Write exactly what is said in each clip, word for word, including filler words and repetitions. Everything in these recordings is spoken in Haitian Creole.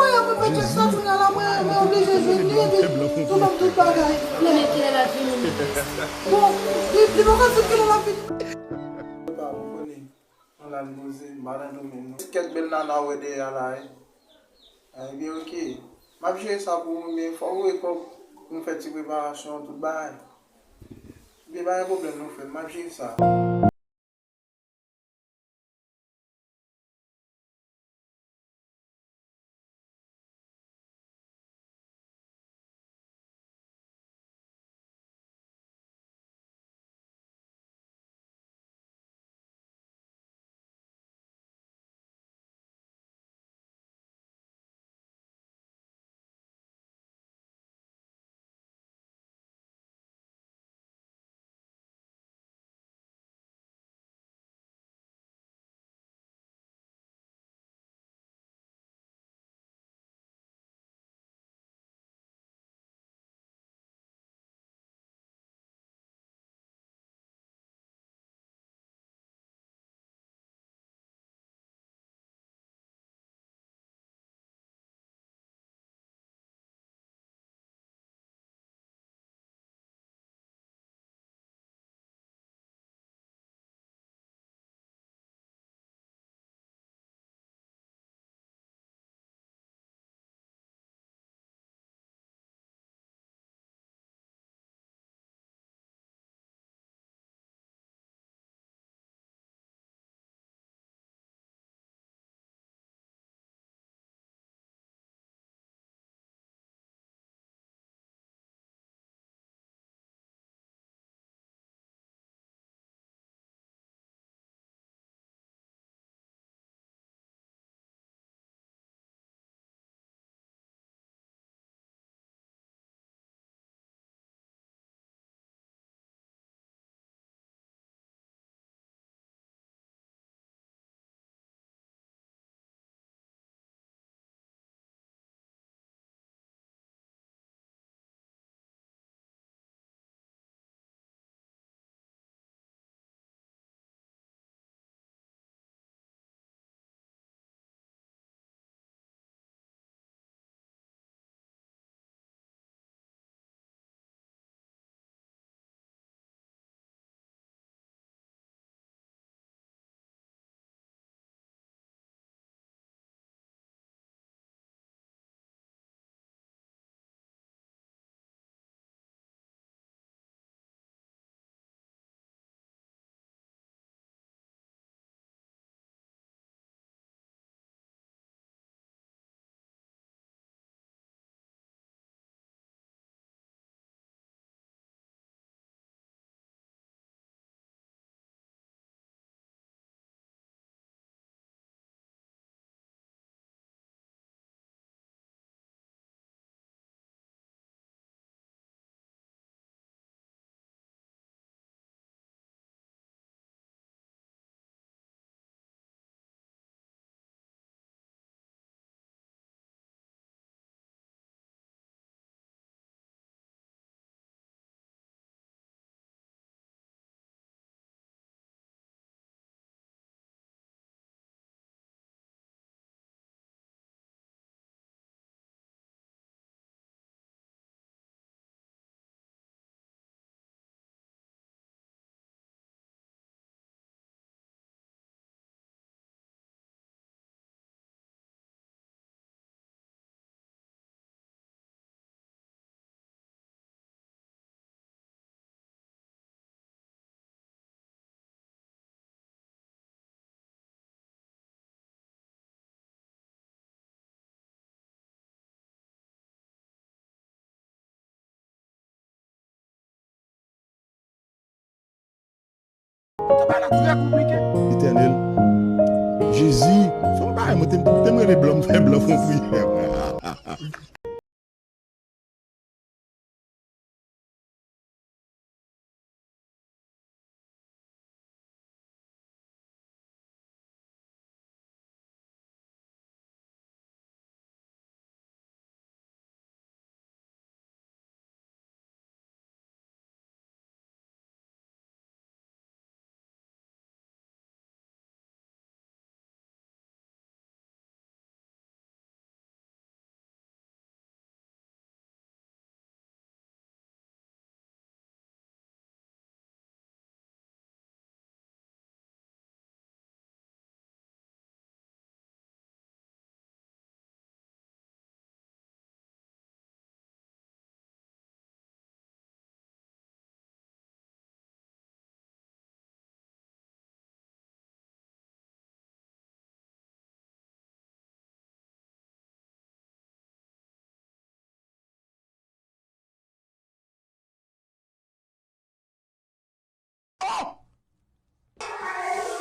mwen, mwen fè tchèk sa, kounye a la, mwen, mwen oblije jwenn li, epi sou menm tout bagay. Konnen kilè l ap vini. Bon, li, li poko di kilè l ap vini. Ou pa konprann. Ann al poze, m pa nan domèn nou. Kèk bèl nana w wè dèyè a la, wi. Ebyen, oke. M ap jere sa pou ou, men fò ou voye kòb pou m fè ti preparasyon, tout bagay. Ebyen, pa gen pwoblèm, non, frè m, m ap jere sa. Bagay la trè konplike. Etènèl, Jezi, fè yon bagay, mwen te, te m rele blan, m fè blan fè yon priyè.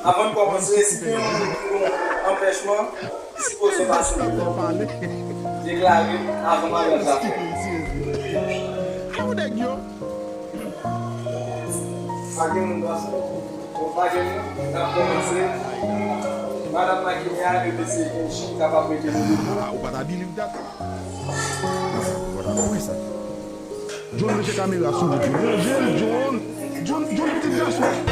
Avan n kòmanse, si gen yon moun ki gen yon anpèchman, li sipoze pase deklare avan maryaj la fèt. Pa gen moun gason. Bon, pa gen moun, n ap kòmanse. Madanm Makenya, yo te se Kenchi, kapab mete nou devan. Ah, ou pa ta believe that? Ou pa ta kwè sa? John, mete kamera sou ou, John. John, John, John, John, pitit gason.